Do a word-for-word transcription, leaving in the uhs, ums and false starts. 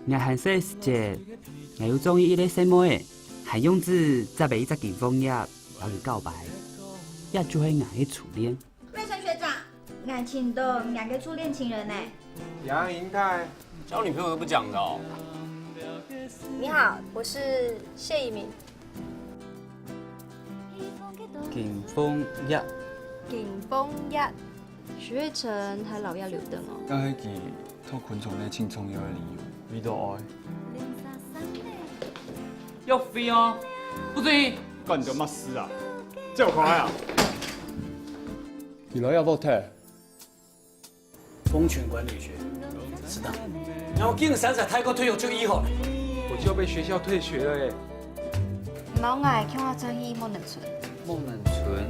𠊎還細个時節，𠊎有中意一個細妹仔，還用紙摺了一隻金鳳葉摎佢告白，這就係𠊎个初戀。瑞成學長，𠊎尋到𠊎个初戀情人呢。楊銀泰，交女朋友都不講的哦。你好，我是謝以明。金鳳葉。金鳳葉。徐瑞成還留這留等哦。該係佢討鯤蟲个盡重要个理由。你都愛。要飛哦，不准你。關你个麼事啊？借我看下啊！你來要不退？ 風險管理學，是的。然後竟然在泰國退休就醫好了。我就被學校退學了耶。你老外看我轉去莫能存。莫能存。